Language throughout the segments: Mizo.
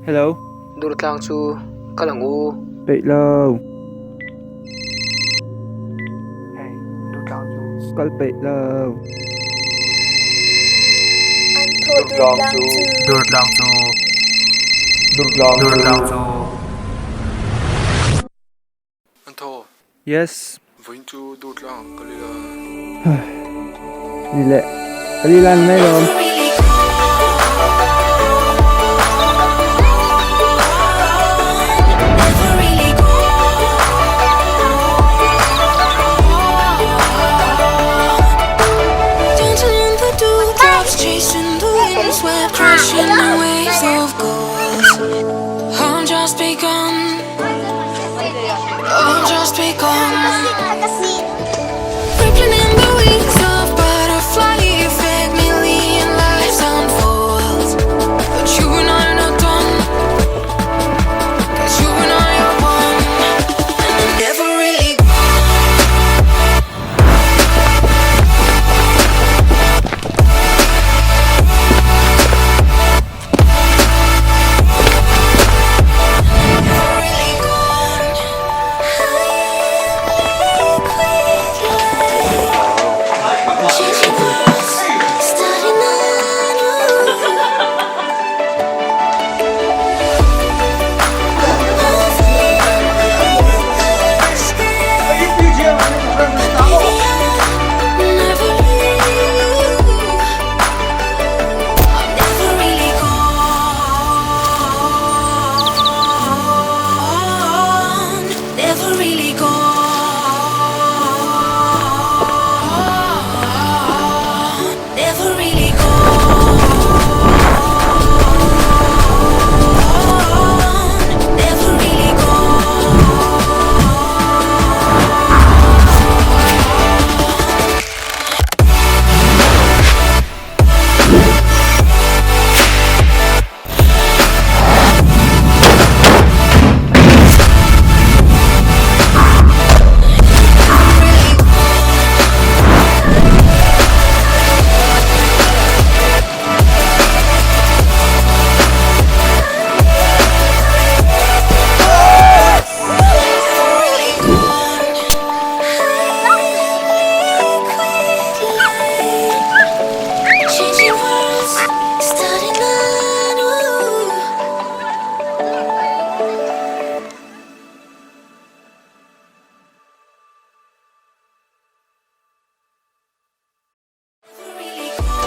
Hello. Durtlang chu kal ang u. Peih lo. Hey, Durtlang chu kal peih lo. An thaw Durtlang chu. Durtlang chu. Durtlang chu. An thaw. Yes. Vawiin chu Durtlang ah kal ila. Ni leh. Kal ila ni mai lawm.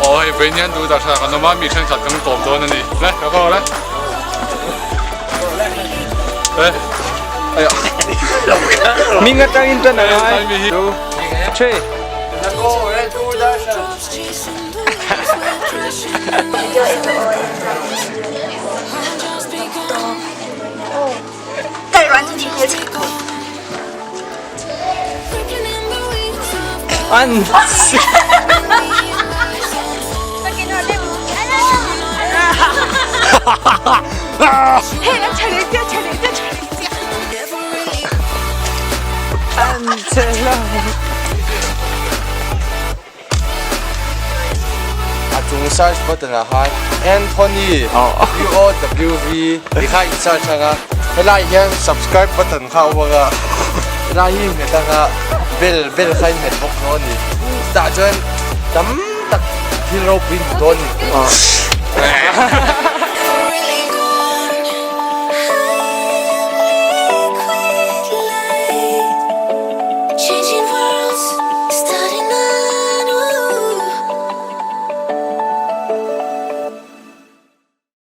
Aw hei vawiin hian duh dah hran kan awm a mi thenkhat kan kawm dawn a ni le ka kawr le le Ming atangin tan a ngai. Two, three. An. An che lo. A chung search button ah khan Anthony U O W V ti kha in search ang a, helai hian subscribe button kha a awm ang a, helai hi hmet ang a, bell bell kha in hmet bawk dawn a ni, chutah chuan tam tak thil ropui hmu dawn a ni.